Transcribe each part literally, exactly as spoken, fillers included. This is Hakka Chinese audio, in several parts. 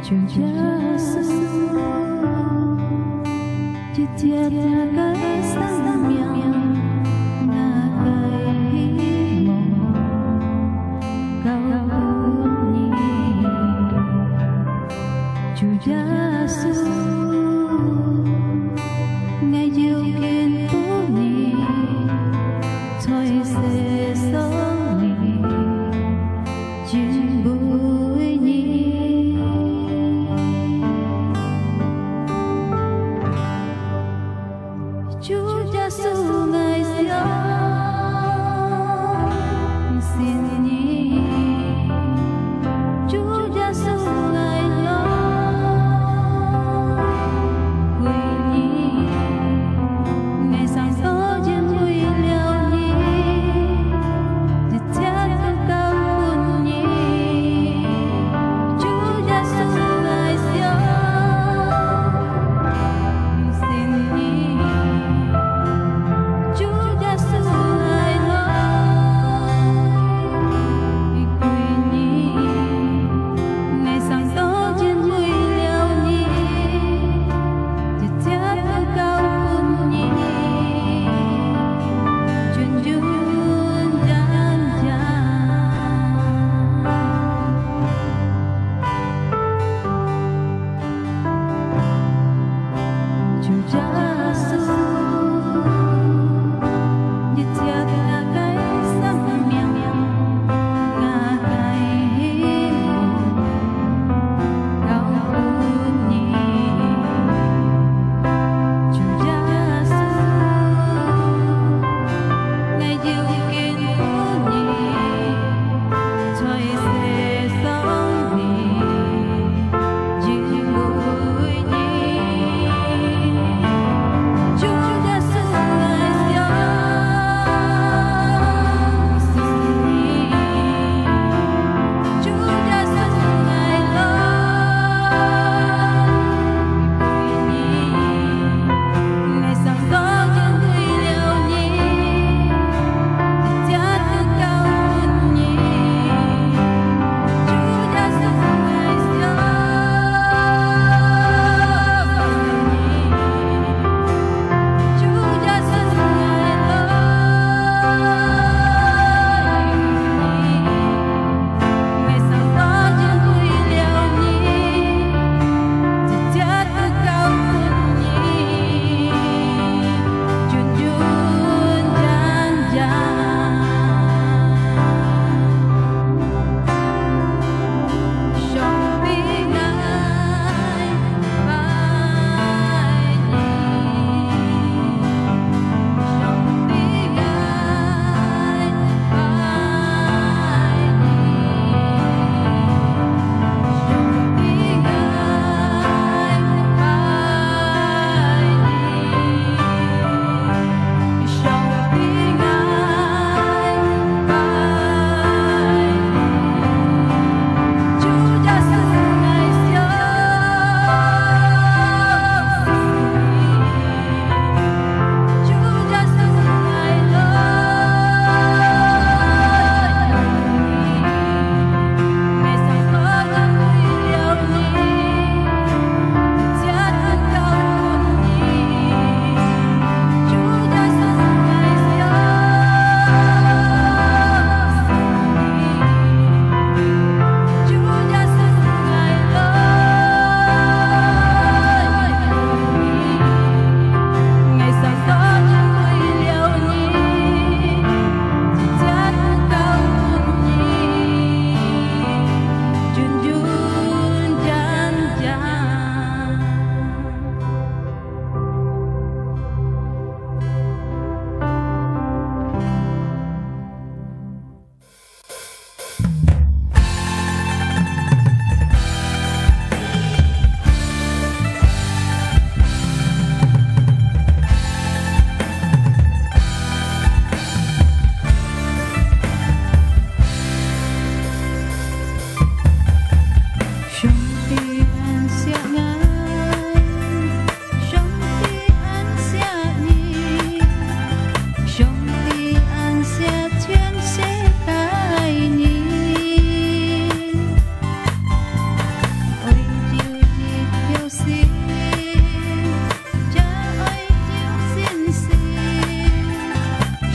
主耶穌，一切个生命，𠊎个希望，交付你。主耶穌，𠊎要敬拜你，在世上你。 敬畏你。主耶穌，𠊎相信你。主耶穌，𠊎來歸你。𠊎生到因為了你。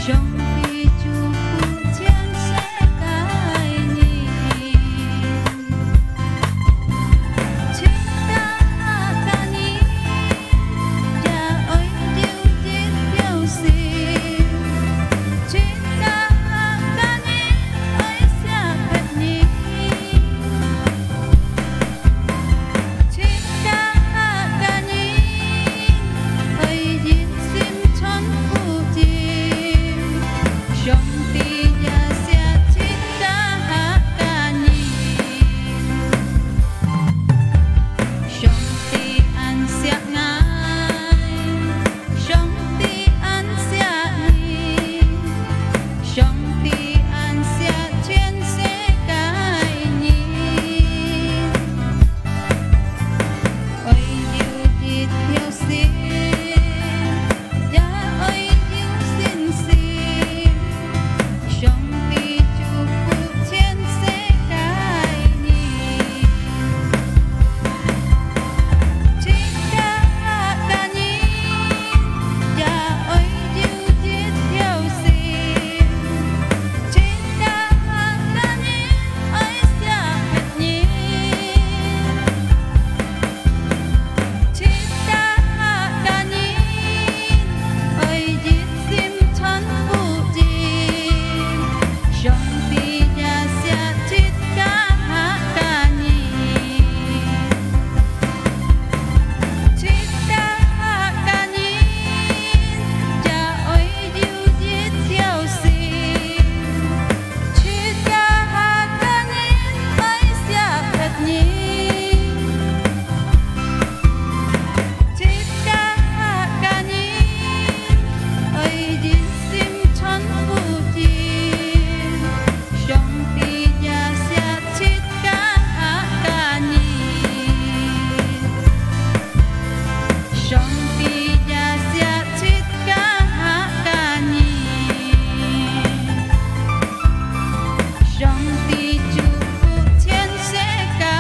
上帝祝福全世界人，全世界人也愛有一條心，全世界人愛惜別人。 全世界人愛一心傳福音，上帝也惜全世界人。上帝恁惜𠊎， 上帝恁惜你，上帝恁惜全世界人。愛有一條心，也愛有信心，上帝祝福全世界人。 全世界人也愛有一條心，全世界人愛惜別人，全世界人愛一心傳福音。 上帝也惜全世界人，全世界人也愛有一條心，全世界人愛惜別人。 全世界人愛一心傳福音，上帝也惜全世界人，上帝也惜全世界人。 上帝祝福全世界人。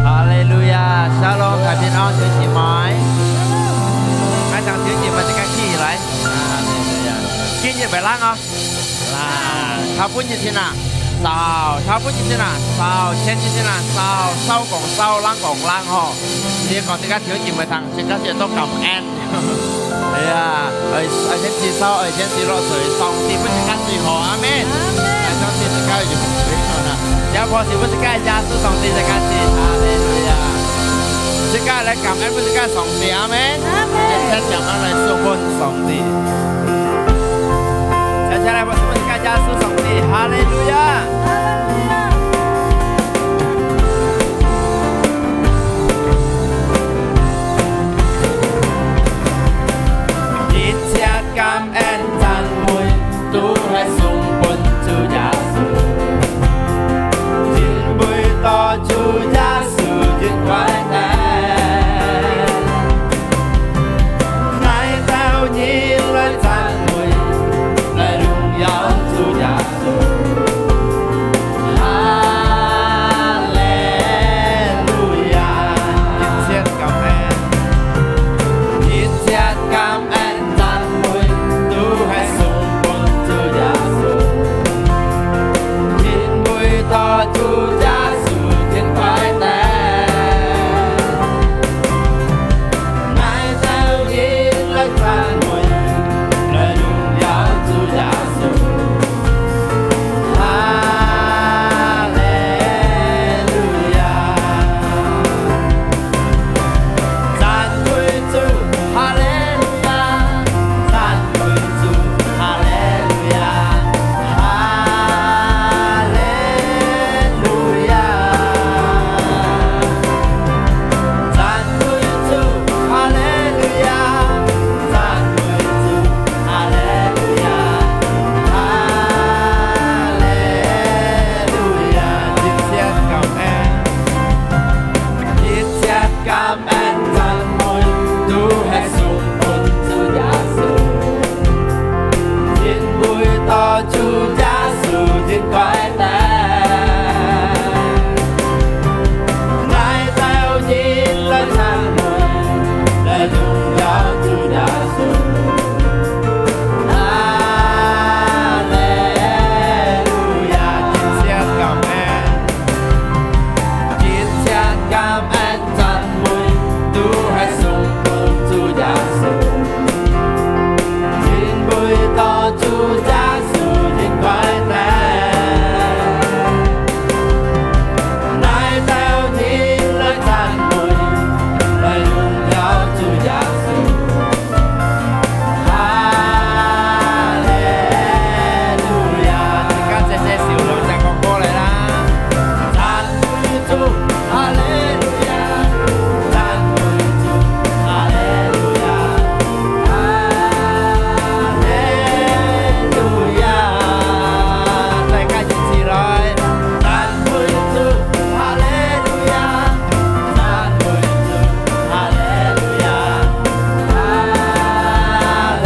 哈利路亞，Shalom，大家平安，弟兄姊妹。來，請弟兄姊妹大家起來。哈利路亞。今日袂冷哦。冷，頭本日天啊，燒，頭本日天啊，燒，前日天啊，燒，燒講燒，冷講冷吼。你講這個弟兄姊妹聽，自家就多感恩。 哎呀，愛，愛先至燒，愛先至落水，上帝分自家最好，阿們。阿們。來，上帝自家有最好啦。這波是分自家耶穌上帝自家最，哈利路亞。自家來感恩分自家上帝，阿們。阿們。一切感恩來送分上帝。接下來，我是分自家耶穌上帝，哈利路亞。哈利路亞。 一切感恩讚美都係送分主耶穌，因為到主耶穌一塊等，𠊎兜人來讚美，來榮耀主耶穌。感恩讚美都係送分主耶穌，因為到主耶穌應該得。𠊎兜一來讚美，來榮耀主耶穌。哈利路亞！一切感恩，一切感恩。 讚美都係送分主耶穌，因為到主耶穌應該得。𠊎兜一來讚美，來榮耀主耶穌。哈利路亞！大家齊齊手兩隻舉過來啦！讚 美主，哈利路亞！讚美主，哈利路亞！哈利路亞！大家一起來！讚美主，哈利路亞！讚美主，哈利路亞！哈利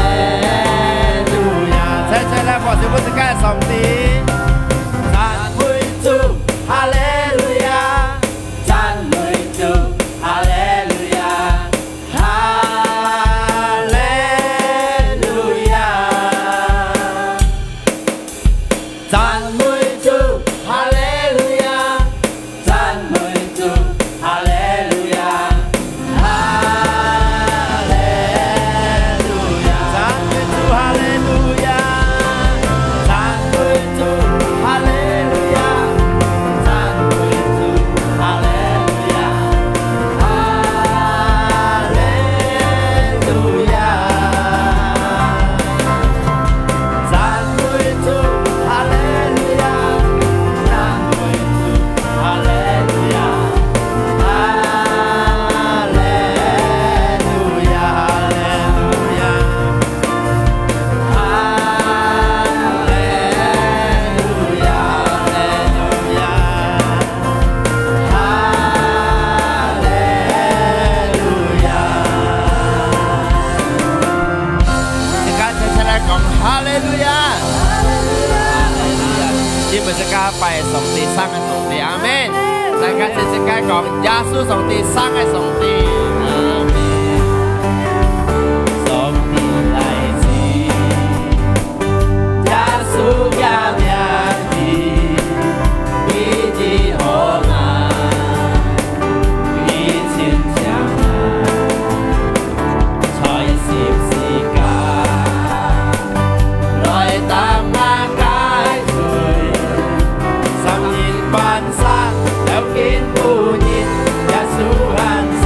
路亞！齊齊來拍手分自家个上帝！讚美主，哈利路亞！ 讚美主，哈利路亞，哈利路亞。讚美主，哈利路亞，讚美主，哈利路亞，哈利路亞。讚美主，哈利路亞，讚美 主，哈利路亞！讚美主，哈利路亞！哈利路亞！讚美主，哈利路亞！讚美主，哈利路亞！哈利路亞！哈利路亞！ 哈利路亞，哈利路亞，哈利路亞。自家齊齊來講，哈利路亞！哈利路亞！因為自家拜上帝，生个上帝，阿們。大家齊齊來講，耶穌上帝，生个上帝，阿們。上帝來自 耶穌个名字，意義何大，意義盡強大，在十字架來擔𠊎个罪，三日半 三，了今晡日，耶穌還生，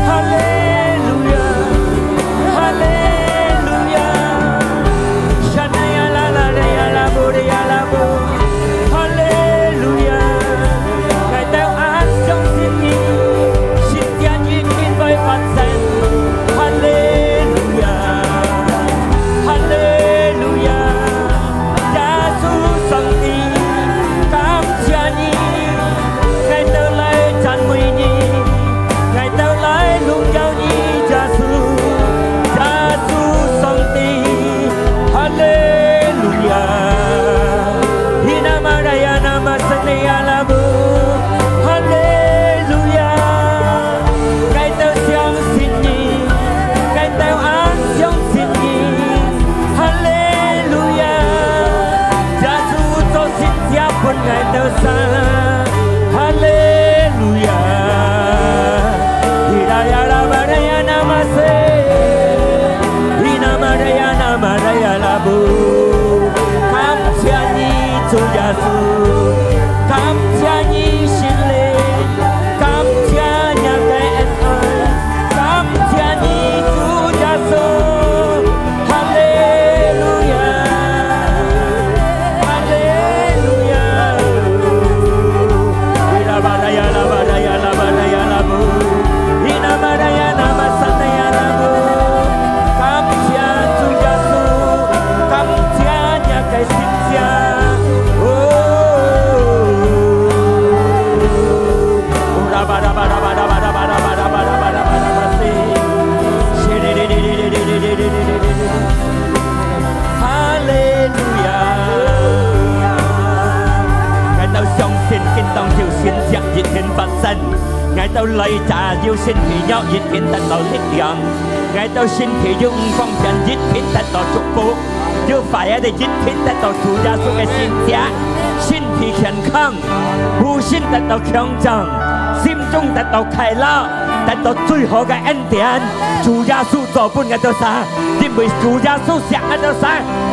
哈利路亞，哈利路亞。 哈利路亞！𠊎兜恁相信你，神蹟一定會發生。哈利路亞！哈利路亞！耶穌上帝，感謝你，𠊎兜來讚美你，𠊎兜來榮耀你，耶穌，耶穌上帝。 哈利路亞！Hi nama daya nama sene alabu. 哈利路亞！𠊎兜相信你，𠊎兜恁相信你。哈利路亞！耶穌做神蹟分𠊎兜儕。哈利路亞！Hi daya laba daya nama se. Hi nama daya nama daya labu. 感謝你，主耶穌，感謝你，聖靈，感謝你个恩愛，感謝你，主耶穌。哈利路亞，哈利路亞。Hi laba daya laba daya laba daya labu. Hi nama daya nama sene alabu. 感謝主耶穌，感謝你个神蹟。哦，哈利路亞！𠊎兜相信，今當晝神蹟一定發生。 𠊎兜來遮有身體弱，一定得到力量；𠊎兜身體有毋方便，一定得到祝福；有壞个一定得到主耶穌个神蹟。身體健康，無心得到強壯，心中得到快樂，得到最好个恩典。主耶穌做分𠊎兜儕，因為主耶穌惜𠊎兜儕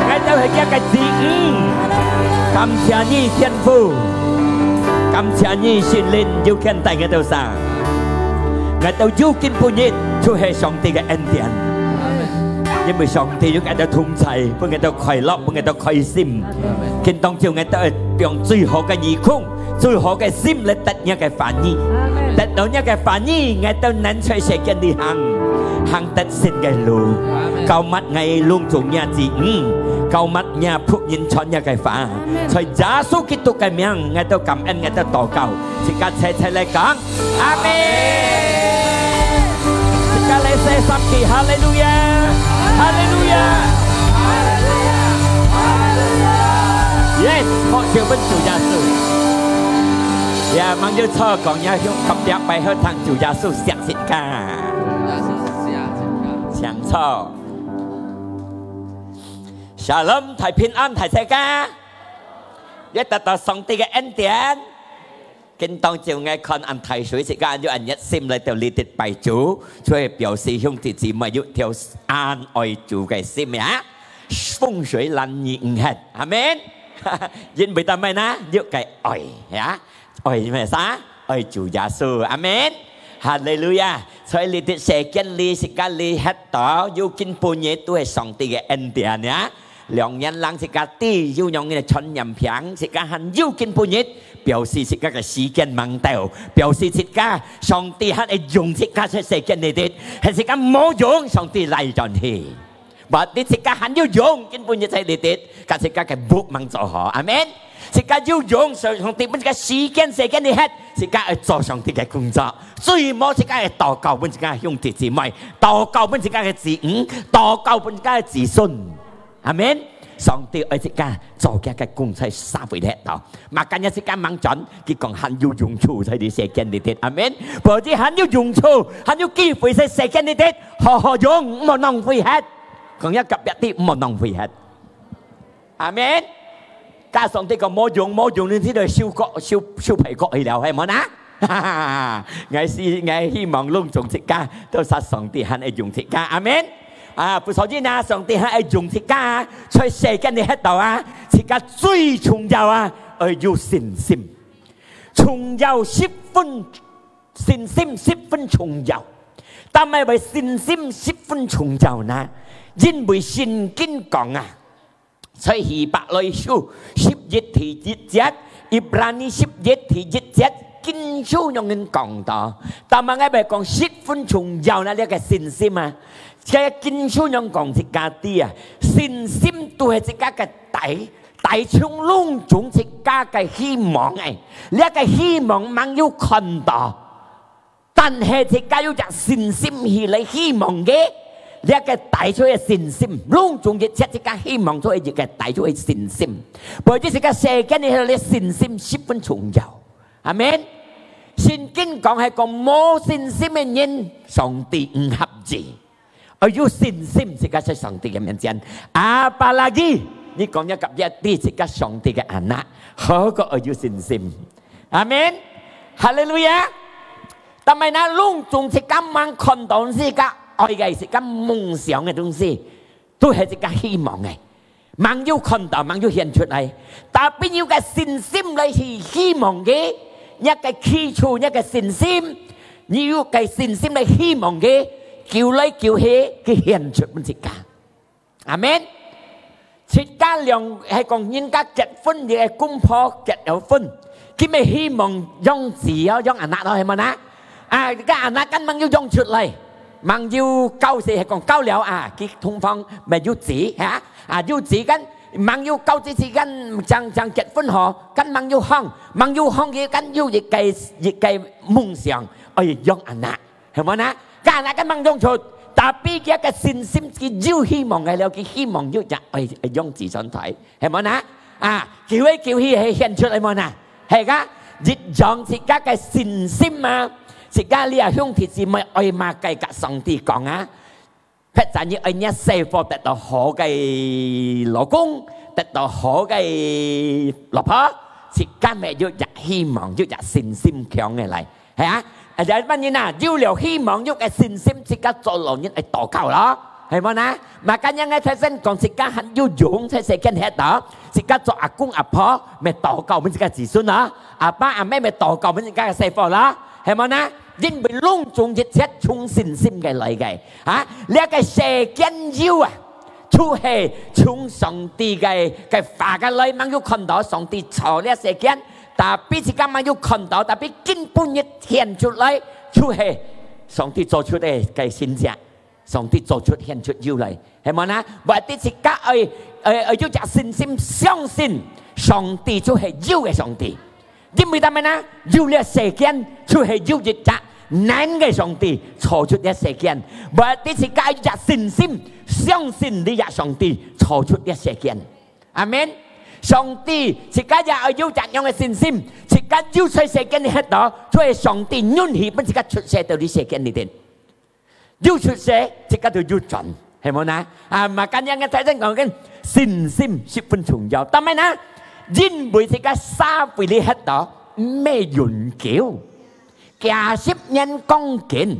，𠊎兜係佢个子女。感謝你，天父。 感謝你，聖靈有牽帶𠊎兜儕。𠊎兜有今晡日，就係上帝个恩典。因為上帝有𠊎兜同在，分𠊎兜快樂，分𠊎兜開心。今當晝𠊎兜愛用最好个耳空，最好个心來得若个話語。得到若个話語，𠊎兜能在世間裡行，行得勝个路。膏抹𠊎攏總若子女，膏抹若僕人傳若个話。 在耶穌基督个名，𠊎兜感恩，𠊎兜禱告，自家齊齊來講，阿們。自家來say三句，哈利路亞，哈利路亞，哈利路亞，哈利路亞。Yes，拍手分主耶穌。呀，吂有錯，講，也向隔壁擺好聽，主耶穌惜自家。請坐。Shalom，大平安，大齊家。也得到上帝个恩典。今當晝𠊎看恁大水，自家有恁熱心來到這地拜主，就係表示兄弟姊妹有條恁愛主个心呀。風水攔你毋核，阿門。因為做麼个呢？有个愛呀，愛麼个？愛主耶穌，阿門。哈利路亞！在這地世間裡，自家裡歇到，有今晡日都係上帝个恩典呀。兩年零自家知有樣个傳染病，自家還有今晡日，表示自家个時間吂到，表示自家上帝還會用自家在世間裡底，係自家無用，上帝拉轉去。Berarti自家還有用，今晡日在這地，甲自家个屋吂做好，阿門。自家有用，上帝分自家時間，世間裡歇，自家愛做上帝个工作。最無自家愛禱告分自家兄弟姊妹，禱告分自家个子女，禱告分自家个子孫。 阿門。上帝愛自家做佢个工在社會裡頭。Makanya自家吂轉，佢講還有用處在這世間裡頭。阿門。Berarti還有用處，還有機會在世間裡頭，好好用，毋好浪費忒。講一隔壁知，毋好浪費忒。阿門。甲上帝講無用，無用，你知道收割，收，收稗割去了，係無呢？ 𠊎希，𠊎希望攏總自家，都係上帝還會用自家。阿門。啊，不錯，因啊，上帝還會用自家啊，在世間裡歇到啊，自家最重要啊，愛有信心。重要十分，信心十分重要。做麼个信心十分重要呢？因為聖經講啊， 在希伯來書十一第一節，Ibrani十一第一節，經書樣人講到，做麼个愛講十分重要呢？這个信心啊，這經書樣講自家知啊，信心都係自家个底，底層攏總自家个希望誒，這个希望吂有看到。 但係自家有隻信心去來希望佢，這个帶出个信心，攏總一切自家希望出个一个帶出个信心。Berarti自家世間裡个信心十分重要。阿門。聖經講係講無信心个人，上帝毋合意。愛有信心，自家在上帝个面前。Apalagi，你講一个別个，自家上帝个anak，好過愛有信心。 阿門。哈利路亞。做麼个呢？攏總自家吂看到自家愛个，自家夢想个東西，都係自家希望个。吂有看到，吂有顯出來。Tapi有个信心來去希望佢，若个基礎，若个信心，你有个信心來希望佢，久來久去，佢顯出分自家。 阿門。自家兩，係講人家結婚，你个公婆結了婚，佢乜希望養子哦，養anak咯，係無呢？啊，个anak kan吂有養出來，吂有交世，係講交了啊，佢同房乜有子，哈？啊，有子kan吂有交之時kan正，正結婚吼，kan吂有房，吂有房佢kan有一个，一个夢想，愛養anak。 係無呢？Kan anak kan吂養出，tapi佢个信心，佢有希望个了，佢希望有隻愛，愛養子上台，係無呢？啊，久來久去係顯出來無呢？係个，一樣自家个信心啊，自家這兄弟姊妹愛麼个甲上帝講啊？Pet zanyi愛若細貨得到好个老公，得到好个老婆，自家乜有隻希望，有隻信心強个來。 係啊，啊，這班人啊，有了希望，有个信心，自家做老人愛禱告咯，係無呢？Makanya𠊎頭先講，自家還有用在世間歇到，自家做阿公阿婆，乜禱告分自家子孫咯，阿爸阿姆乜禱告分自家个細伙咯，係無呢？因為攏總一切從信心个來个，啊，這个世間有啊， 就係從上帝个，个話个來，吂有看到上帝造這世間，tapi自家吂有看到，tapi今晡日顯出來，就係上帝做出个，个神蹟，上帝做出顯出有來，係無呢？Berarti自家愛，愛，愛有隻信心，相信上帝就係有个上帝。 因為做麼个呢？有這世間，就係有一隻能个上帝造出這世間。Berarti自家有隻信心，相信這隻上帝造出這世間。阿門。上帝，自家也愛有這樣个信心，自家有在世間裡歇到，就係上帝允許分自家出世到這世間裡底。有出世，自家就有轉，係無呢？啊，嘛，今日个大人講緊信心十分重要，但係呢，因為自家社會裡歇到，毋係永久，幾十年光景，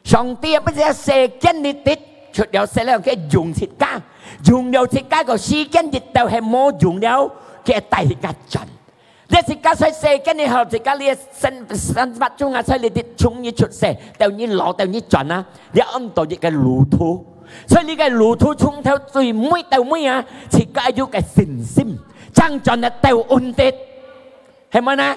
上帝也毋係世間裡底，除了世了个用自家，用了自家个時間一到係無用了，佢帶自家轉。你自家在世間裡好，自家你生生活中啊，在裡底從你出世，到你老，到你轉啊，你安到一個路途。所以你个路途從頭最尾到尾啊，自家有個信心，正轉得到穩定，係無呢？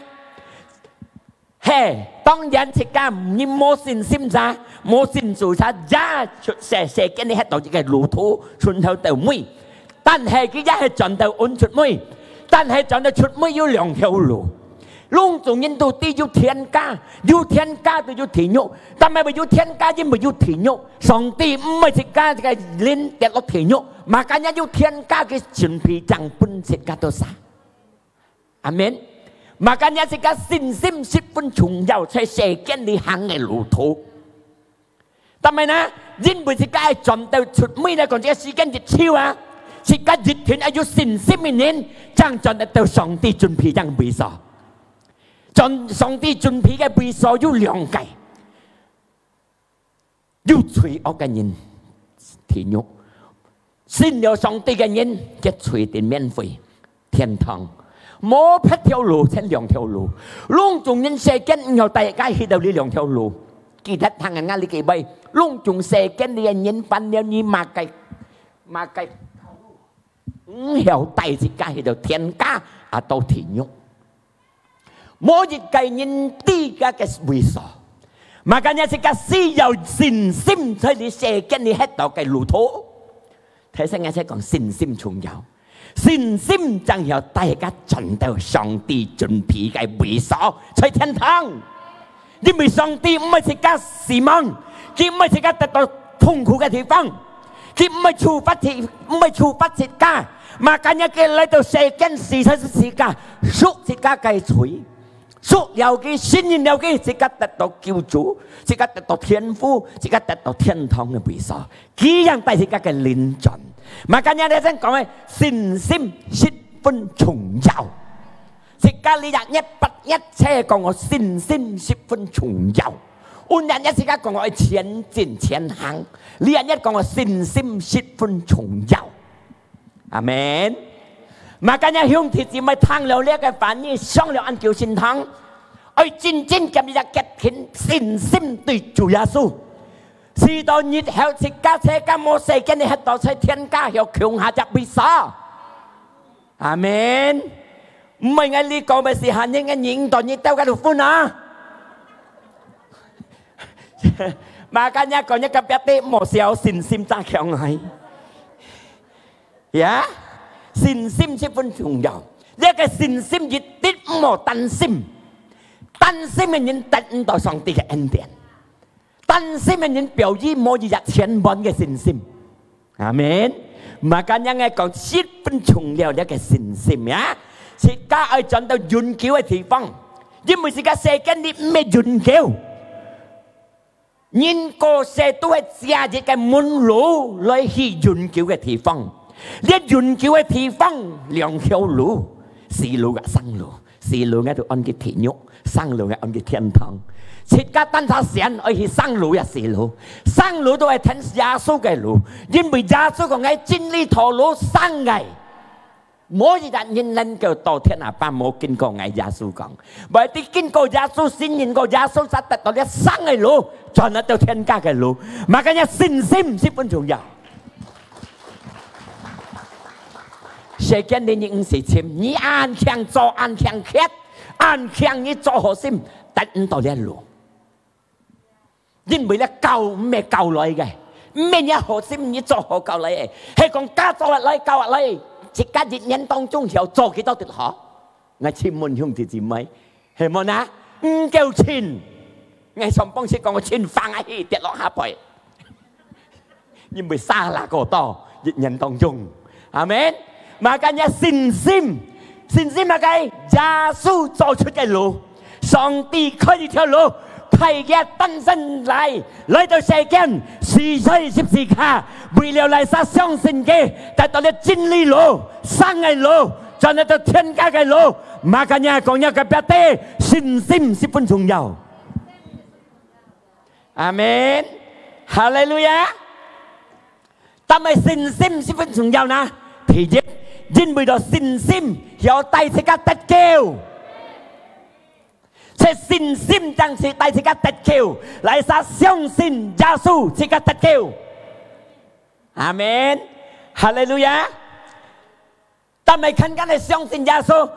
係，當然自家人無信心啥，無信主啥，也出世，世間裡歇到一個路途，從頭到尾。但係佢也係轉到穩出尾，但係轉到出尾有兩條路。攏總人都知有天家，有天家就有地獄，但係有天家，因為有地獄，上帝毋愛自家个人跌落地獄，嘛，今日有天家个準備正分自家到啥。 阿門。Makanya自家信心十分重要，在世間裡行个路途。但係呢，因為自家愛轉到出尾來講，這個時間一到啊，自家一定愛有信心个人，正轉得到上帝準備个位所。轉，上帝準備个位所有兩個。 有罪惡个人，地獄；信了上帝个人，佢罪定免費，天堂。無別條路，全兩條路。攏總人世間毋曉帶自家去到這兩條路。記得聽𠊎這句話，攏總世間裡个人，煩惱你麼个，麼个 毋曉帶自家去到天家啊，到地獄。無一個人知佢个位所。Makanya自家需要信心，在這世間裡歇到个路途。提醒𠊎再講，信心重要。信心正曉帶自家轉到上帝準備个位所，在天堂。 因為上帝毋愛自家死亡，佢毋愛自家跌到痛苦个地方，佢毋愛處罰自，毋愛處罰自家。Makanya佢來到世間死在十字架，贖自家个罪，贖了佢，信任了佢，自家得到救主，自家得到天父，自家得到天堂个位所。佢正帶自家个靈轉。Makanya這正講个信心十分重要。 自家這一月八月初講个信心十分重要。有一日自家講个愛前進前行，這一日講个信心十分重要。阿門。Makanya兄弟姊妹，聽了這個話語，上了恁久聖堂，愛真真今日決定信心對主耶穌。直到日後自家在該末世間裡歇到在天家，曉共下隻位所。 阿門。毋係𠊎這講个係，下日个人到你兜該度分啊。Makanya講你隔壁个無小信心再強來。呀，信心十分重要。這個信心一定毋好擔心，擔心个人得毋到上帝个恩典。 擔心个人表示無一隻全滿个信心。阿門。Makanya𠊎講十分重要這個信心呀，自家愛轉到永久个地方，因為自家世間裡毋係永久。人過世都係藉一個門路來去永久个地方，這永久个地方兩條路，死路个生路。 死路𠊎都安佢地獄，生路𠊎安佢天堂。自家單差選愛去生路也死路，生路都係跈耶穌个路，因為耶穌講𠊎真理道路生个。無一隻人能夠到天阿爸無經過𠊎，耶穌講。Berarti經過耶穌，信任過耶穌，正得到這生个路，轉得到天家个路。Makanya信心十分重要。 世間裡你毋使尋，你恁強做，恁強歇，恁強你做好心，得毋到這路。因為這教毋係教來个，毋係你好心你做好教來个，係講家做下來教下來，自家一年當中曉做幾多滴好？𠊎請問兄弟姊妹，係無呢？毋夠盡，𠊎上幫時講𠊎盡放下去跌落下背。 因為沙拉過多，一年當中。阿門。麼个呢？信心，信心麼个？耶穌做出个路，上帝開一條路，派佢單身來，來到世間，死在十字架，為了來儕相信佢，得到了真理路、生个路，轉來到天家个路。麼个呢？講這个別个信心十分重要。阿門，哈利路亞。 但係信心十分重要呢？第一，因為到信心曉帶自家得救。係信心正係帶自家得救，來儕相信耶穌自家得救。阿門，哈利路亞。 但係單單个相信耶穌，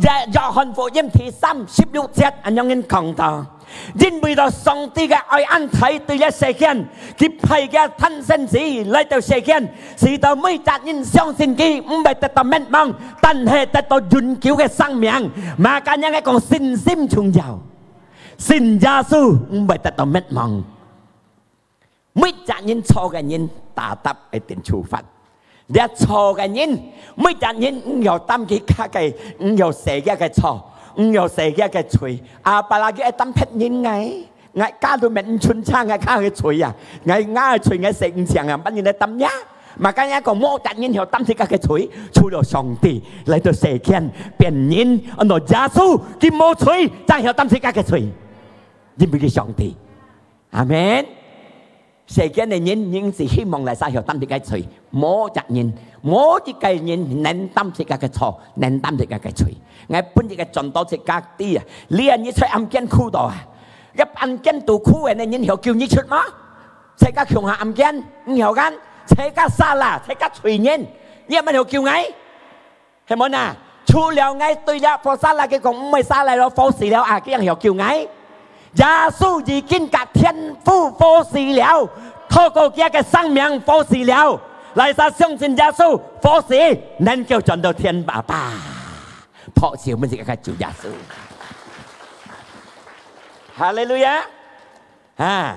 約，約翰福音第三十六節恁樣講到：因為到上帝个愛恁大對這世間，佢派佢个單生子來到世間，使到每隻人相信佢，毋會得到滅亡，但係得到永久个生命。麼个人講信心重要？信耶穌毋會得到滅亡。 每隻人錯个人，tetap愛定處罰。這錯个人，每隻人毋曉擔佢家个，毋曉洗佢个錯，毋曉洗佢个罪。Apalagi愛擔別人个，𠊎家都毋曾穿衫，𠊎家个罪啊，𠊎，𠊎个罪𠊎洗毋淨啊，麼人來擔呀？Makanya講，無隻人曉擔自家个罪，除了上帝來到世間變人，安到耶穌，佢無罪，正曉擔自家个罪，因為佢上帝。 阿門。世間个人，人只希望來儕曉擔自家个罪，無隻人，無一個人能擔自家个錯，能擔自家个罪。𠊎分一個轉到自家知啊，你啊，你在暗間苦到啊，一暗間都苦个人曉救你出嗎？自家共下暗間，毋曉kan？自家salah，自家罪人，你也毋曉救𠊎。 係無呢？除了𠊎對這個salah，佢講毋會salah了，好勢了啊，佢正曉救𠊎。耶穌已經甲天父好勢了，透過佢个生命好勢了，來儕相信耶穌，好勢，能夠轉到天爸爸。拍手分自家个主耶穌。哈利路亞！啊！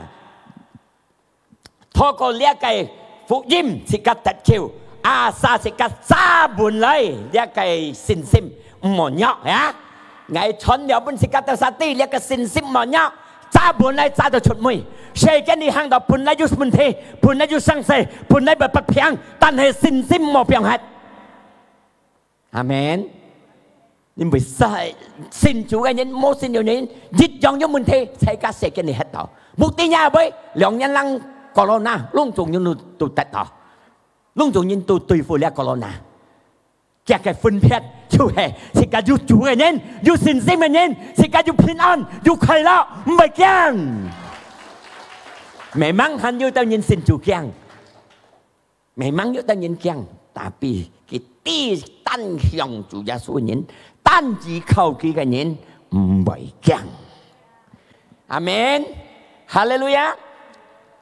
透過這個福音，自家得救，asal自家揸穩來這個信心，毋好弱啊！𠊎傳了分自家兜儕知，這個信心毋好弱，揸穩來揸到出尾。世間你行到本來有問題，本來有生死，本來有不平，但係信心毋好放忒。 阿門。因為信，信主个人，無信主个人，一樣有問題，在該世間裡歇到。目的也會，兩年lang corona，攏總人都，都得到，攏總人都對付了corona。佢个分別就係，自家有主个人，有信心个人，自家有平安，有快樂，毋會驚。Memang還有兜人信主驚。 Memang有兜人驚，tapi佢知單向主耶穌个人，單依靠佢个人，毋會驚。阿門。哈利路亞。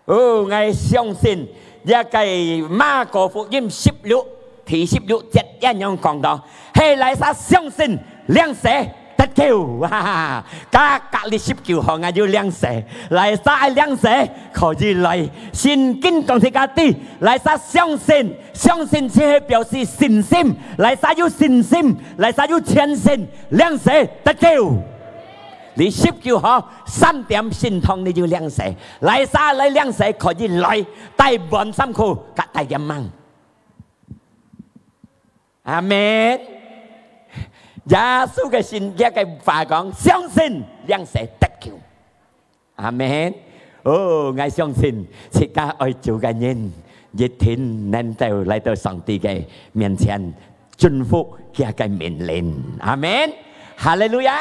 哦，𠊎相信這個馬可福音十六，第十六節恁樣講到，係來儕相信領洗 得救，哈哈哈！該隔離十九號，𠊎有領洗，來儕愛領洗，可以來。聖經講自家知，來儕相信，相信就係表示信心，來儕有信心，來儕有虔誠，領洗得救。你十九號三點聖堂你就領洗，來儕來領洗可以來，帶滿衫褲，甲帶眼mang。 阿門。耶穌个聖潔个話講，相信領洗得救。阿門。哦，𠊎相信自家愛主个人，一定能夠來到上帝个面前，順服佢个命令。阿門。哈利路亞。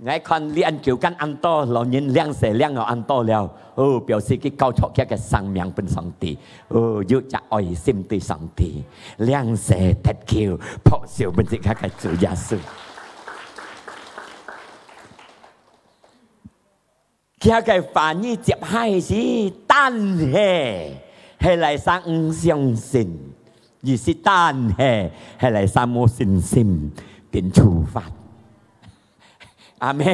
𠊎看這恁久間恁多老人領洗領到恁多了，哦，表示佢交託佢个生命分上帝，哦，有隻愛心對上帝，領洗得救，拍手分自家个主耶穌。佢个話語接下去係，但係，係來儕毋相信，意思但係，係來儕無信心，定處罰。 阿門。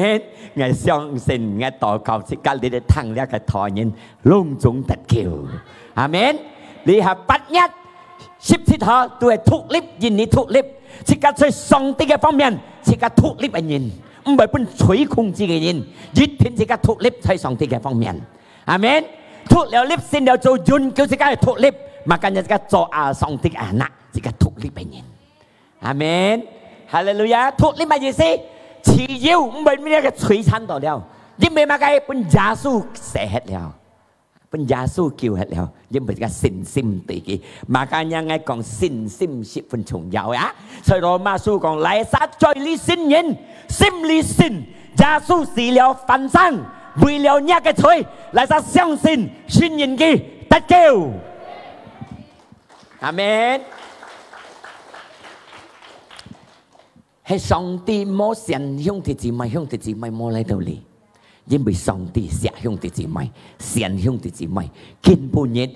𠊎相信，𠊎禱告，自家這聽這个道个人，攏總得救。阿門。這下八月，十七號都係獨立，因你獨立，自家在上帝个方面，自家獨立个人，毋會分罪控制个人，一定自家獨立在上帝个方面。阿門。獨了立，信了做人，叫自家獨立，makanya自家做啊上帝个anak，自家獨立个人。阿門。哈利路亞！獨立个意思，自由，毋會分這个罪纏到了，因為麼个？分耶穌洗忒了。 分耶穌救忒了，因為自家信心對佢。Makanya𠊎講信心十分重要呀。所以羅馬書講，哪儕在你信人，心裡信，耶穌死了翻生，為了若个罪，哪儕相信，信人佢得救。阿門。 係上帝無選兄弟姊妹，兄弟姊妹無來到這，因為上帝惜兄弟姊妹，選兄弟姊妹。今晡日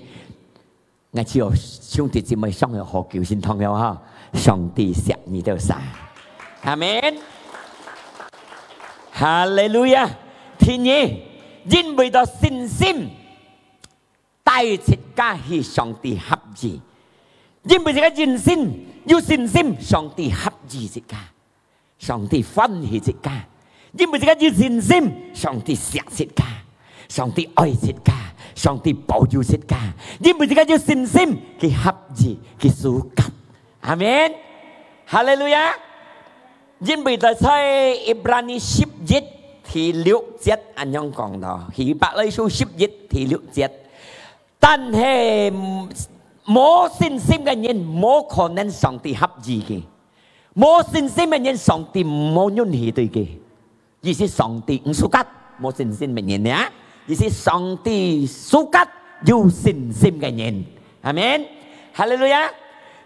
，𠊎知道兄弟姊妹上了好久先堂了哈，上帝惜你兜儕。阿門。哈利路亞！第二，因為到信心， 帶自家去上帝合意。因為自家有信，有信心，上帝合意自家，上帝歡喜自家。因為自家有信心，上帝惜自家，上帝愛自家，上帝保佑自家。因為自家有信心，佢合意，佢suka。 阿門。哈利路亞。因為在，在Ibrani十一第六節恁樣講到，希伯來書十一第六節，但係無信心个人，無可能上帝合意佢。無信心个人，上帝無允許對佢。 意思上帝毋suka無信心个人呀，意思上帝suka有信心个人。阿門。哈利路亞！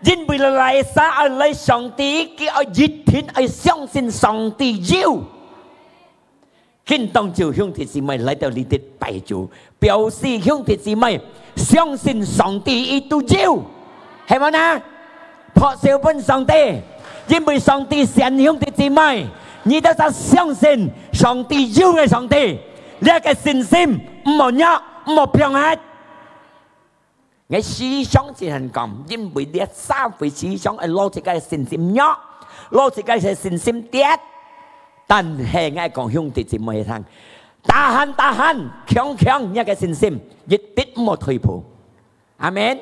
因為哪儕愛來上帝，佢愛一定愛相信上帝有。今當晝兄弟姊妹來到這地拜主， 表示兄弟姊妹相信上帝佢都有，係無呢？拍手分上帝，因為上帝選兄弟姊妹，你兜儕相信上帝有个上帝，這个信心毋好弱，毋好放忒。𠊎時常真係講，因為這社會時常愛摎自家个信心弱，摎自家个信心跌。但係𠊎講兄弟姊妹聽， Tahan，tahan，強強若个信心，一滴毋好退步。阿門。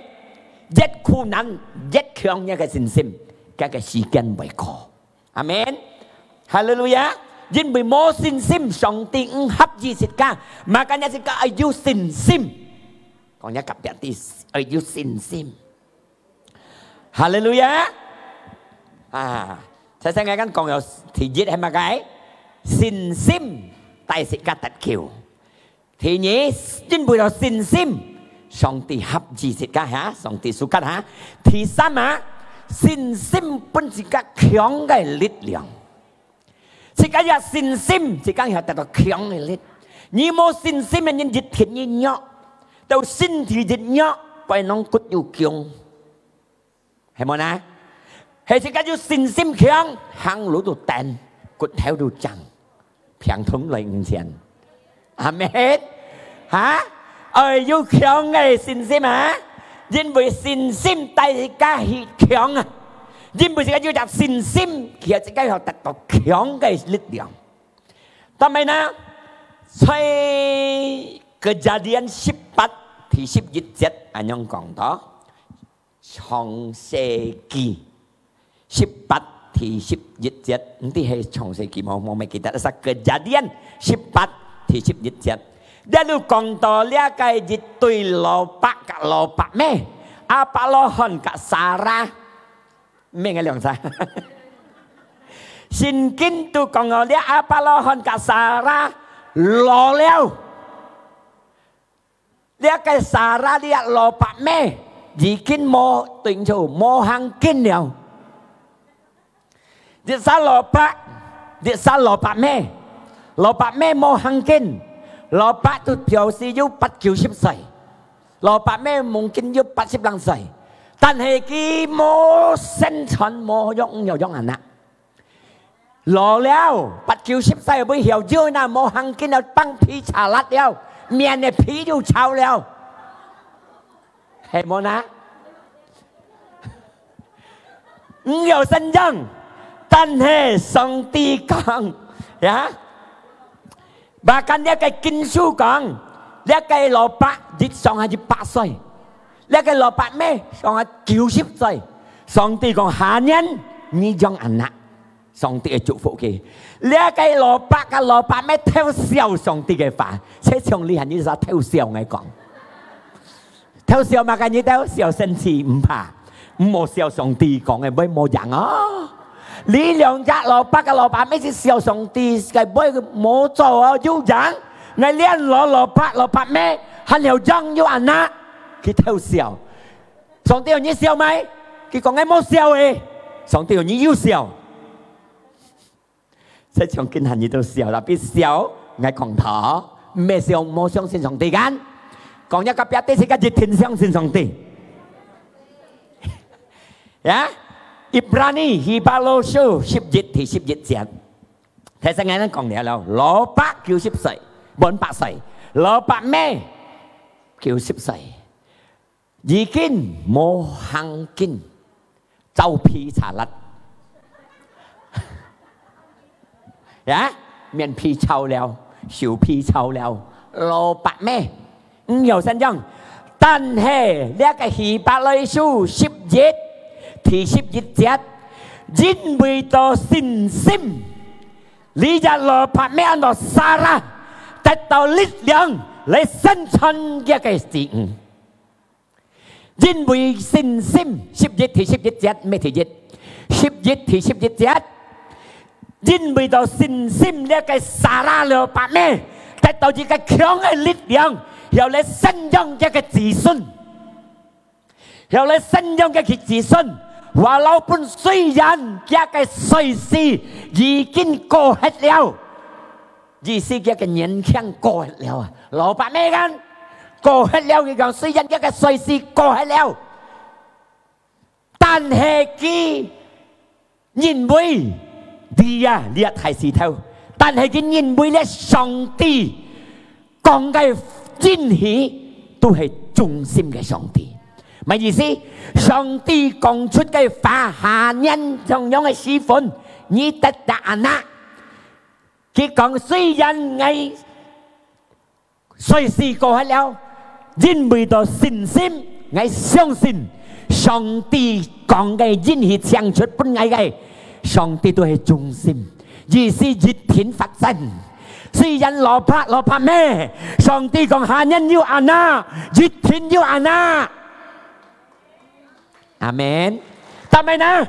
越苦難，越強若个信心，該个時間會過。阿門。哈利路亞！因為無信心，上帝毋合意自家，makanya自家愛有信心。講若隔壁知，愛有信心。 哈利路亞！啊，頭先𠊎講有第一係麼个？信心帶自家得救。第二，因為有信心，上帝合意自家哈，上帝suka哈。第三啊，信心分自家強个力量。 自家有信心，自家曉得到強个力。你無信心个人，一定一弱，到身體一弱，背囊骨又強，係無呢？係自家有信心強，行路都定，骨頭都正，病痛來毋前。 阿門。哈？愛有強个信心啊！因為信心帶自家去強啊！因為自家有隻信心，佢自家會得到強个力量。但係呢，在Kejadian十八第十一節恁樣講到， 創世記十八第十一節，毋知係創世記無，無乜記得，係Kejadian十八第十一節。這裡講到這个一對老伯甲老伯姆，亞伯拉罕甲撒拉，毋係兩儕。聖經都講到這亞伯拉罕甲撒拉老了。 這个撒拉這老伯姆已經無，對毋住，無行緊了。這儕老伯，這儕老伯姆，老伯姆無行緊，老伯都表示有八九十歲，老伯姆mungkin有八十零歲，但係佢無生存，無樣，無樣啊。 老了，八九十歲會曉走呢，無行緊了，放屁杈礫了，面个皮都臭了。係無呢？毋曉生長，但係上帝講，呀，Bahkan這个經書講，這个蘿蔔一上下一百歲，這个蘿蔔咩上下九十歲。上帝講：「下年你養anak。」上帝會祝福佢。這个蘿蔔个蘿蔔咩偷笑上帝个話，這像你還一直偷笑𠊎講。 偷笑麼个？你偷笑生氣毋怕，毋好笑上帝講个話無影哦。你兩隻蘿蔔个蘿蔔咩，係笑上帝个話無做哦，有影。𠊎連老蘿蔔、蘿蔔咩，還曉養有anak，佢偷笑。上帝有你笑無？佢講𠊎無笑誒。上帝有你有笑。 這像今下你都笑，tapi笑，𠊎講道，毋係笑無相信上帝kan。講一个別个，自家一定相信上帝。呀，Ibrani，希伯來書十一第十一節，頭先𠊎講了咯，蘿蔔九十歲，滿百歲，蘿蔔咩九十歲。 已經無行徑，走皮查辣。呀，面皮臭了，手皮臭了，蘿蔔咩，毋曉生長。但係這个希伯來書十一第十一節，因為到信心，這隻蘿蔔咩安到Sarah得到力量來生存佢个子女。 因為信心，十一第十一節，毋係第一，十一第十一節，因為到信心，這个Sarah个蘿蔔咩得到一个強个力量，曉來生養佢个子孫，曉來生養佢个子孫。Walaupun雖然佢个歲數已經過忒了， 意思佢个年輕過忒了啊，蘿蔔咩kan過忒了，佢講雖然佢个歲數過忒了，但係佢認為，你啊，你啊大事頭，但係佢認為咧，上帝講个應許都係忠心个上帝。麼意思？上帝講出个話，下年同樣个時分，你得到anak。 佢講，雖然𠊎歲數過忒了，因為到信心，𠊎相信上帝講个應許，講出分𠊎个，上帝都係忠心，意思一定發生。雖然蘿蔔，蘿蔔咩，上帝講下年有anak，一定有anak。 阿門。但係呢，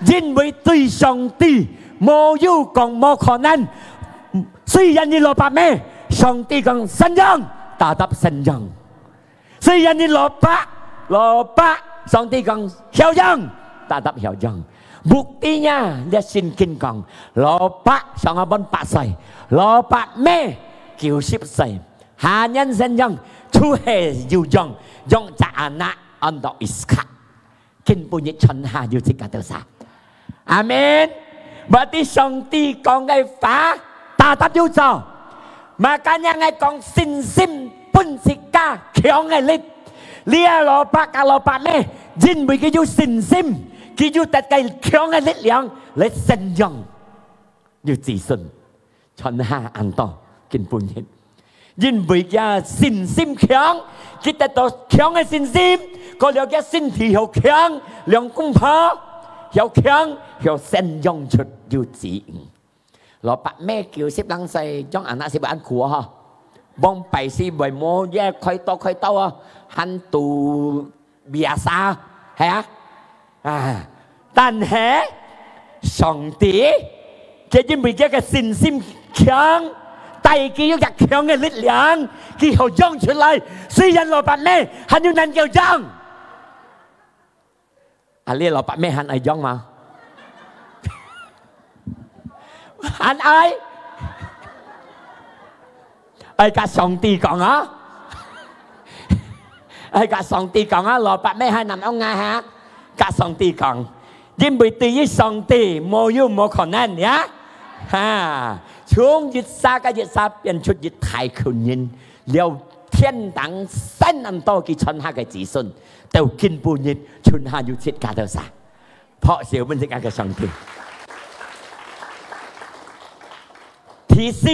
因為對上帝無有講無可能。雖然你蘿蔔咩，上帝講生長，tetap生長。雖然你蘿蔔，蘿蔔，上帝講曉養，tetap曉養。Buktinya，這聖經講，蘿蔔上下滿百歲，蘿蔔咩九十歲，下年生長，就係有養，養隻anak安到Iskak。 今晡日全下有自家兜儕。阿門。Berarti上帝講个話，tetap有做。Makanya𠊎講信心分自家強个力。這蘿蔔啊蘿蔔咩，因為佢有信心，佢有得个強个力量來生養。 有子孫，全下恁多，今晡日。因為佢信心強，佢得到強个信心，過了佢身體曉強，兩公婆曉強，曉生養出有子女。蘿蔔咩九十零歲，種anak係會恁苦啊，吼。往擺係會無，也開刀開刀啊，還都 biasa，係啊。啊，但係上帝，佢因為佢个信心強，帶佢有隻強个力量，佢好養出來。雖然蘿蔔咩，還有能夠養。啊，你蘿蔔咩還愛養嗎？ 還愛？愛甲上帝講啊！愛甲上帝講啊！蘿蔔咩還恁樣啊哈？甲上帝講，因為對於上帝無有無可能呀！哈，從一儕个一儕變出一大群人，了天頂三恁多佢全下个子孫，到今晡日全下有七加多儕。拍手分自家个上帝。第四，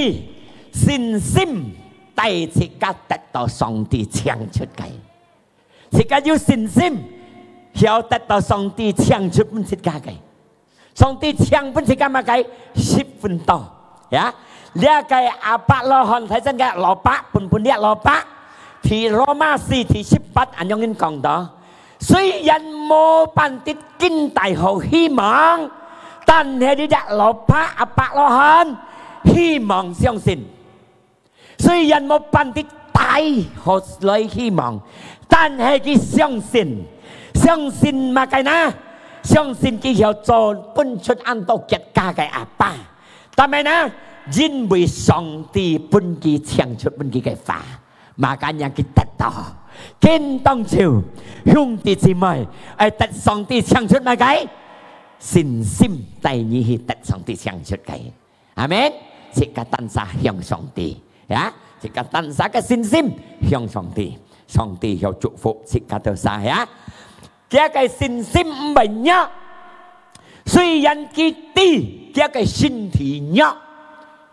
信心帶自家得到上帝請出个。自家有信心，曉得到上帝請出分自家个。上帝請分自家麼个？十分多。Ya，這个亞伯拉罕，大聲个，蘿蔔，分分這蘿蔔。第羅馬四第十八恁樣講到，雖然無辦得見大好希望，但係這隻蘿蔔亞伯拉罕希望相信。雖然無辦得大好來希望，但係佢相信，相信麼个呢？相信佢曉做分出恁多國家个阿爸。但係呢，因為上帝分佢請出分佢个話，麼个讓佢得到。今當晝，兄弟姊妹，愛得上帝請出麼个？信心帶你去得上帝請出个。阿門。自家單儕向上帝，ya，自家單儕个信心向上帝，上帝曉祝福自家兜儕，ya。佢个信心毋會弱，雖然佢知佢个身體弱，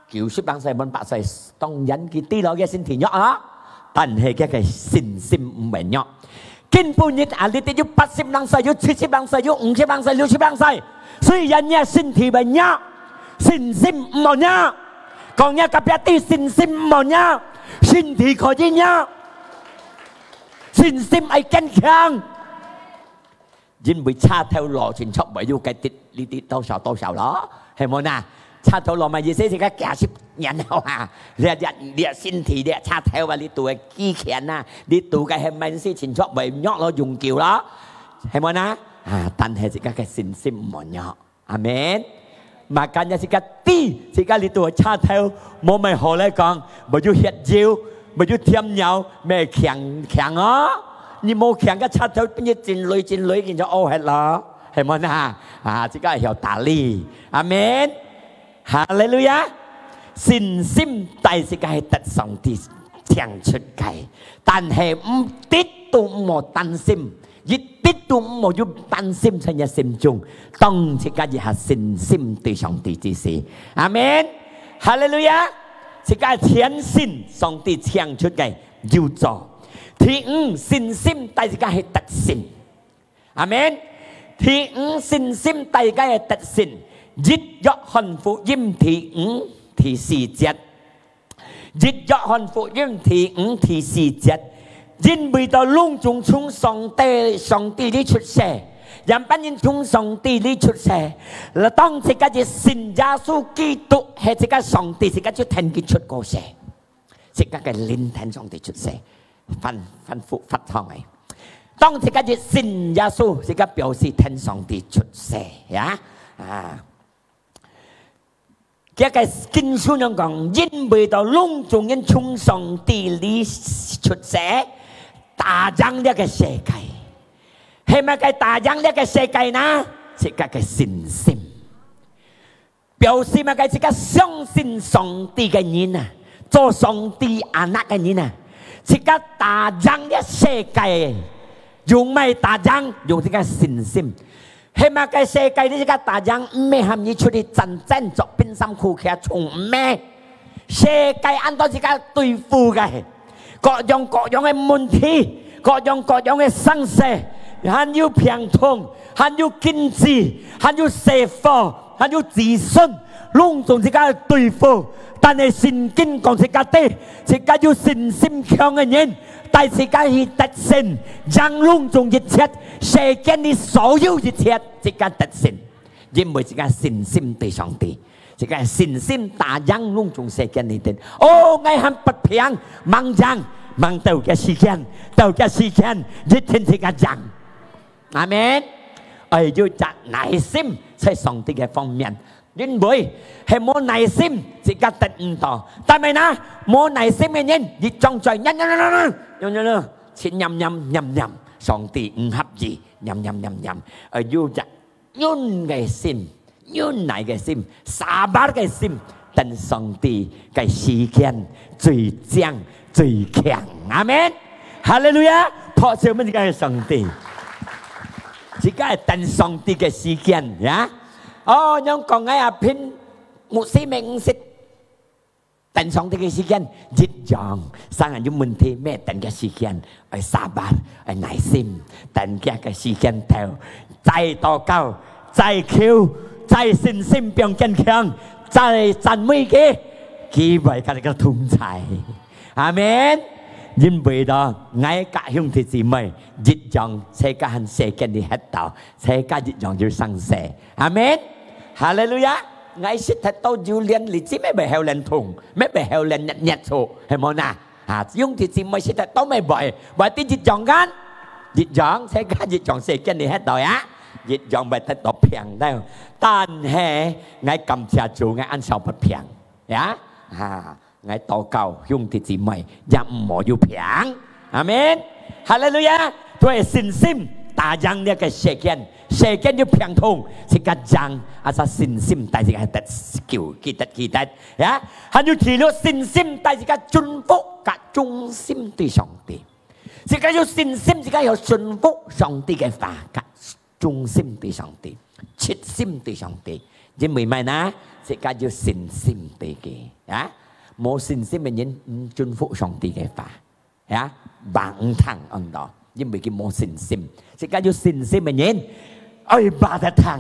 九十零歲、滿百歲，當然佢知咯，佢身體弱啊，但係佢个信心毋會弱。 今晡日啊，你兜有八十零歲，有七十零歲，有五十零歲，六十零歲。雖然你个身體會弱，信心毋好弱。講若隔壁知信心毋好弱，身體可以弱，信心愛堅強。因為車頭路前出會有个跌，你知多少多少咯，係無呢？車頭路嘛，意思係个幾十 然後啊，這，這，這身體，這車頭啊，你堵个幾錢啊，你堵个係萬事情出會弱咯，永久咯，係無呢？啊，但係自家个信心毋好弱。阿門。Makanya自家知，自家你堵个車頭，無乜好來講，無有血油，無有添油，乜強強哦。你無強个車頭，變成真累真累，佢就屙忒咯，係無呢？啊，自家曉打理。阿門。 哈利路亞！信心帶自家係得上帝請出个，但係毋，一滴都毋好擔心，一滴都毋好有擔心在你心中。當自家一下信心對上帝之時，阿門。哈利路亞！自家全信上帝請出个有做。第五，信心帶自家係得勝。 阿門。第五，信心帶个得勝。一約翰福音第五第四節。一約翰福音第五第四節。因為到攏總從上帝，上帝裡出世，樣般人從上帝裡出世。當自家一信耶穌基督係自家上帝，自家就跈佢出過世。 自家个靈跈上帝出世，反，反覆發燙个。當自家一信耶穌，自家表示跈上帝出世，ya。啊，佢个經書樣講，因為到攏總人從上帝裡出世，打贏這个世界。係麼个打贏這个世界呢？自家个信心。 表示麼个？自家相信上帝个人啊，做上帝anak个人啊，自家打贏這世界，用麼个打贏？用自家信心。係麼个世界你自家打贏？毋係喊你出去戰爭，著冰衫褲徛衝，毋係。世界恁多自家對付个， 各樣各樣个問題，各樣各樣个生死，還有病痛，還有經濟，還有社會，還有資訊，攏總自家對付。但係聖經講自家知，自家有信心強个人，帶自家去得勝，贏攏總一切，世間裡所有一切，自家得勝。 因為自家信心對上帝，自家信心打贏攏總世間裡底。哦，𠊎還發病，吂贏，吂到个時間，到个時間，一定自家贏。阿門。愛有隻耐心在上帝个方面，因為係無耐心，自家得毋到。但係呢，無耐心个人，一張嘴，呀呀呀呀呀，呀呀呀，去念念念念，上帝毋合意，念念念念。愛有隻 忍个心，忍耐个心，sabar个心，等上帝个時間最靚、最強。阿門。哈利路亞！拍手分自家个上帝。自家愛等上帝个時間，呀。哦，仰講𠊎啊，憑牧師乜毋識等上帝个時間，一樣，生人有問題，乜等个時間，愛sabar，愛耐心，等佢个時間到，再禱告，再求，再信心變堅強，再讚美佢，佢會佮你个同在。阿門。因為咯，𠊎佮兄弟姊妹一樣，世界還世間裡歇到，世界一樣有生死。阿門。哈利路亞！𠊎識得到有連日子乜會後連痛，乜會後連熱熱錯，係無呐？啊，兄弟姊妹識得到乜會，會得一樣間，一樣世界一樣世間裡歇到呀，一樣會得到病了。但係，𠊎感謝主，𠊎恁少發病，呀，啊。 𠊎禱告兄弟姊妹，也毋好有病。阿門。哈利路亞！對信心打贏這个世間，世間有病痛，自家贏，asal信心帶自家得救，記得，記得，呀。還有第六，信心帶自家順服佮忠心對上帝。自家有信心，自家有順服上帝个話，佮 忠心對上帝，切心對上帝。因為麼个呢？自家有信心對佢，啊？無信心个人毋順服上帝个話，啊？話毋聽恁多，因為佢無信心。自家有信心个人，愛話得聽，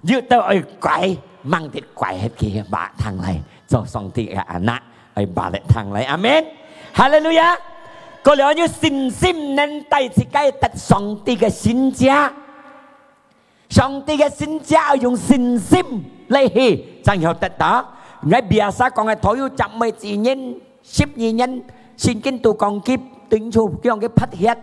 又都愛乖，吂得乖，歇佢話聽來，做上帝个anak。 愛話得聽來，阿門。哈利路亞！過了有信心能帶自家得上帝个神蹟。上帝个神蹟愛用信心來去，正曉得到。𠊎biasa講个，頭有隻妹子人，十二年，聖經都講佢，頂初講佢發血，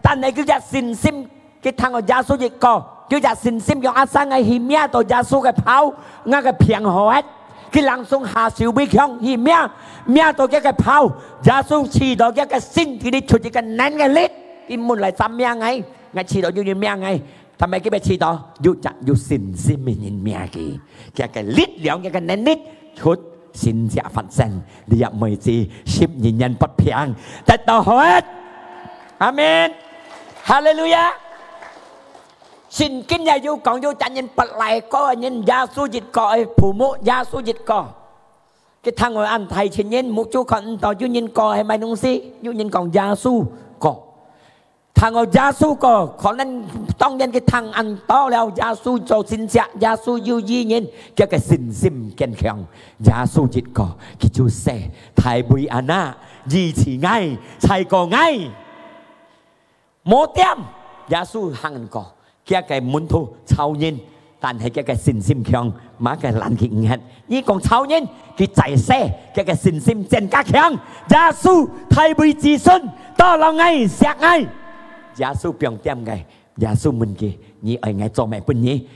但係佢隻信心 佢聽到耶穌一個，佢隻信心用asal𠊎去摸到耶穌个袍，𠊎个病好忒。佢langsung下手會強去摸，摸到佢个袍，耶穌試到佢个身體裡出一個能个力，佢問來：「啥摸𠊎？」𠊎試到有人摸𠊎，但係佢乜試到有隻有信心个人摸佢，佢个力量，佢个能力出神蹟發生。這妹子十二年發病，得到好忒。阿門。哈利路亞。 聖經也有講，有隻人發癩哥个人，耶穌一個，哎，父母耶穌一個。佢聽到恁大群人，目珠看毋到，有人講係麼个東西，有人講耶穌講。聽到耶穌講，可能當然佢聽恁多了，耶穌做神蹟，耶穌有醫人，佢个信心堅強。耶穌一個，佢就說：「大衛anak，醫治𠊎，差過𠊎。」 無點，耶穌行過，佢个門徒吵人，但係佢个信心強，麼个攔佢毋核。你講吵人，佢再說，佢个信心增加強。耶穌，大衛子孫，tolong𠊎，惜𠊎。耶穌放點个，耶穌問佢：「你愛𠊎做麼个分你？」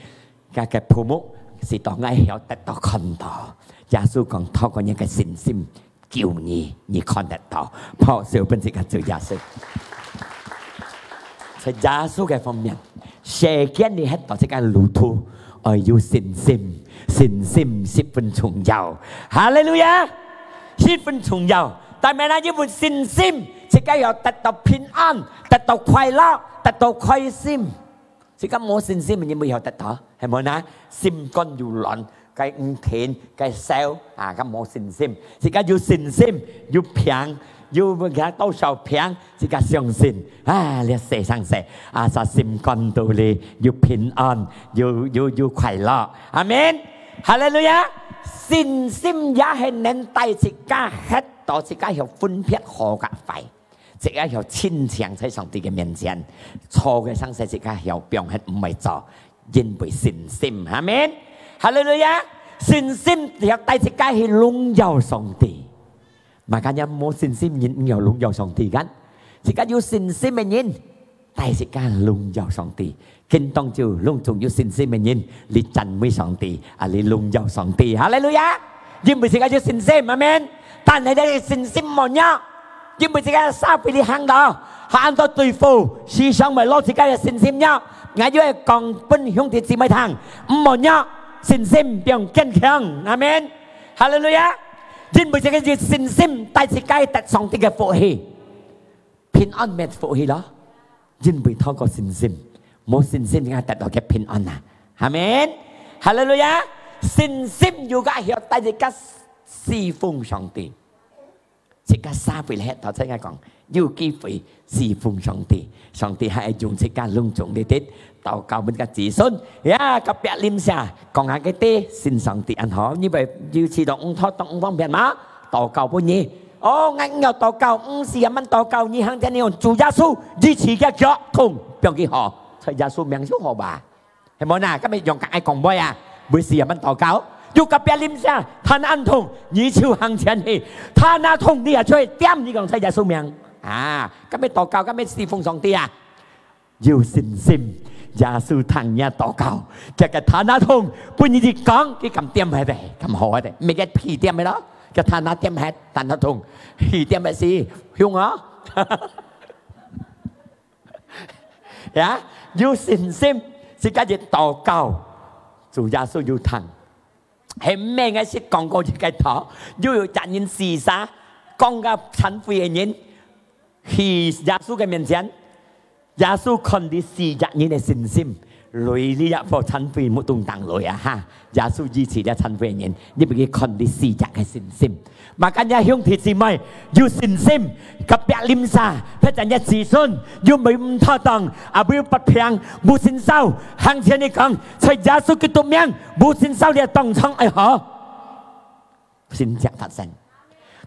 佢个父母係當𠊎曉得到看到。耶穌講：「透過你个信心， 救你，你看得到。」拍手分自家主耶穌。在耶穌个方面，世間裡歇到自家路途，愛有信心，信心十分重要。哈利路亞！十分重要。但係呢，有信心，自家要得到平安，得到快樂，得到開心。 自家無信心，你會曉得到，係無呢？心肝又亂，該毋停，該愁，啊，該無信心。自家有信心，有病，有其他多少病，自家相信，啊，這世上世，asal心肝肚裡有平安，有，有，有快樂。阿門。哈利路亞！信心也係能帶自家歇到自家曉分別好佮壞。 自家曉清淨在上帝个面前，錯个生事自家曉放忒毋會做，因為信心。阿門。哈利路亞！信心曉帶自家去榮耀上帝。Makanya無信心人毋曉榮耀上帝kan？自家有信心个人，帶自家榮耀上帝。 今當晝攏總有信心个人，你讚美上帝，啊，你榮耀上帝。哈利路亞！因為自家有信心，阿門。但係這信心無弱，因為自家社會裡行到，還多對付，時常會攞自家个信心弱。𠊎又愛講分兄弟姊妹聽，毋好弱，信心變堅強。阿門。哈利路亞！因為這个信心帶自家得上帝个福氣。 平安乜福氣咯，因為透過信心，無信心，你看得到个平安啊！阿門！哈利路亞！信心有个曉帶自家侍奉上帝，自家社會咧，頭先𠊎講，有機會侍奉上帝，上帝還會用自家攏總裡底禱告分个子孫。呀，隔壁鄰舍，講下个地，信上帝恁好，你會有時當毋妥，當毋方便嗎？禱告分你。哦，𠊎毋要禱告，毋使慢慢禱告，你行前你用主耶穌，醫治个腳痛，放佢好，在耶穌名就好吧。 係無呐？今日用个愛講話啊，會使慢慢禱告。有隔壁鄰舍，攤恁痛，你就行前去，攤啊痛，你也出去點，你講在耶穌名啊。今日禱告，今日侍奉上帝啊，有信心，耶穌聽你禱告，這个攤啊痛，分你一講，佢敢點下个，敢好下个，每个屁點个咯，个攤啊點下，攤啊痛，屁點个是，凶啊。 呀，有信心，自家一禱告，主耶穌有聽。係毋係𠊎識講過一个道，又有隻人死煞，講个殘廢个人，去耶穌个面前，耶穌看你死隻人个信心，累你也破殘廢目中當累啊哈！耶穌醫治了殘廢个人，你不要看你死隻个信心。 Makanya兄弟姊妹，有信心，隔壁鄰舍，或者你子孫，有無毋妥當，啊，有發病，無信心，行前你講，在耶穌基督名，無信心你當場愛好。神蹟發生。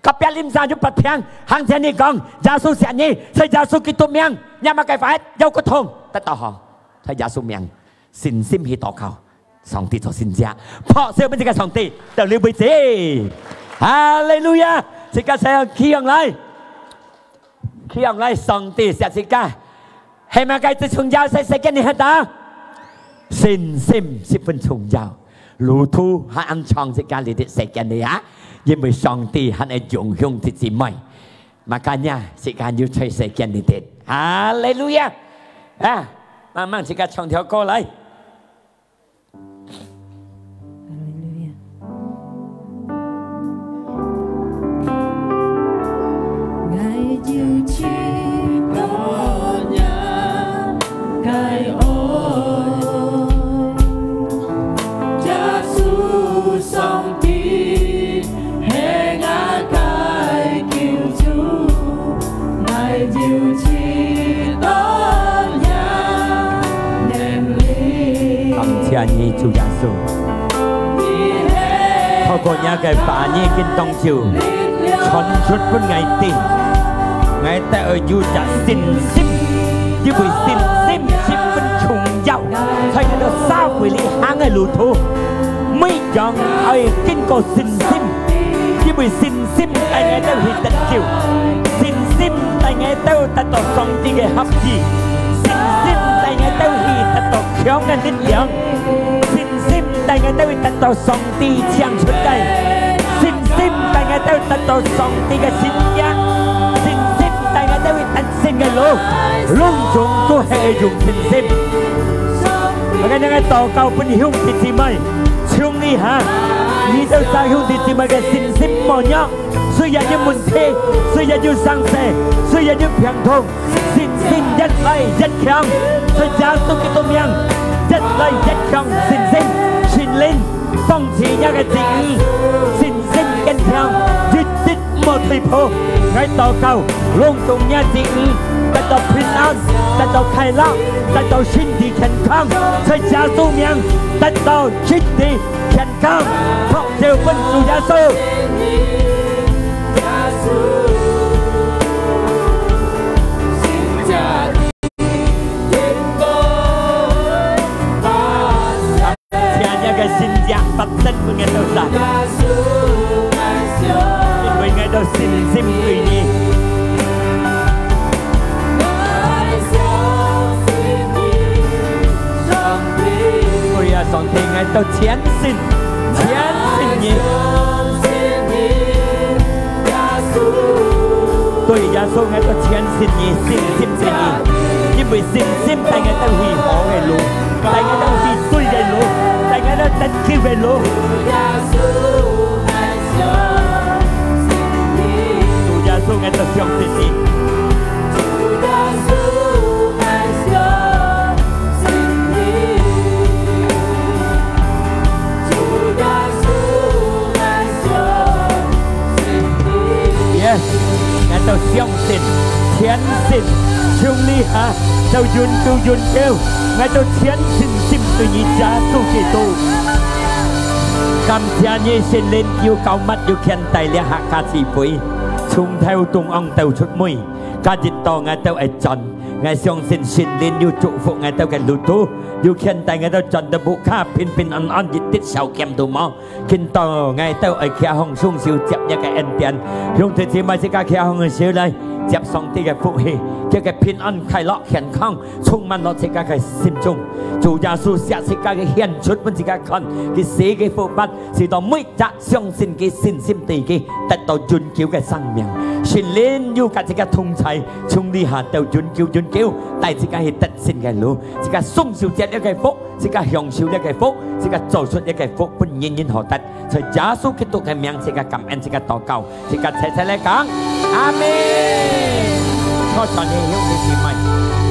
隔壁鄰舍有發病，行前你講，耶穌惜你，在耶穌基督名，你麼个發，腰骨痛，得到好，在耶穌名。 信心去禱告，上帝做神蹟，拍手分這个上帝，到這為止。哈利路亞！自家先企起來，企起來，上帝惜自家。係麼个最重要？在世間裡歇到，信心十分重要。路途還恁長，自家這个世間裡啊，因為上帝還愛用兄弟姊妹。Makanya，自家有在世間裡个。哈利路亞！啊，慢慢自家唱條歌來。 哈利路亞。𠊎有知道你个愛，耶穌上帝 係𠊎个救主，𠊎有知道你能力。感謝你，主耶穌。你係透過你个話語跟當晝，傳出分𠊎知，𠊎兜愛有隻信心，因為信心十分重要，在𠊎兜社會裡行个路途，每樣愛經過信心。 因為信心帶𠊎兜去得救，信心帶𠊎兜得到上帝个合意，信心帶𠊎兜去得到強个力量，信心帶𠊎兜去得到上帝唱出个，信心帶𠊎兜得到上帝个神蹟，信心帶𠊎兜去得勝个路，攏總都係愛用信心。𠊎今日禱告分兄弟姊妹。 從這下，你兜儕兄弟姊妹个信心無弱，雖然有問題，雖然有生死，雖然有病痛，信心越來越強，在耶穌基督名，越來越強信心，聖靈當時若个子女，信心堅強，一直 莫退步，𠊎禱告，攏總若子女得到平安，得到快樂，得到身體健康，在耶穌名得到身體健康，拍手分主耶穌。請若个神蹟發生分𠊎兜儕，因為𠊎兜信心對你。對啊，上帝，𠊎兜全心，全信你。 對，耶穌，𠊎兜全信你，信心在你，因為信心帶𠊎兜去好个路，帶𠊎兜去對个路，帶𠊎兜得救个路。主耶穌，𠊎兜相信你。全心，從這下到永久永久，𠊎兜全身心對你耶穌基督。感謝你聖靈有膏抹有牽帶這客家聚會，從頭中央到出尾，今日到𠊎兜愛轉，𠊎相信聖靈有祝福𠊎兜个路途，有牽帶𠊎兜轉到屋下平平安安，一滴小欠都無。 今到𠊎兜愛擎䟘雙手接若个恩典，兄弟姊妹自家擎䟘个手來接上帝个福氣，佢个平安、快樂、健康充滿落自家个心中。主耶穌寫自家个獻出分自家看，佢死个復活，使到每隻相信佢、信心對佢得到永久个生命。聖靈有佮自家同在，從這下到永久永久，帶自家去得勝个路。自家雙手接這个福， 自家享受這个福，自家做出這个福，分人人好得。在耶穌基督个名，自家感恩，自家禱告，自家齊齊來講，阿們。我傳你兄弟姊妹。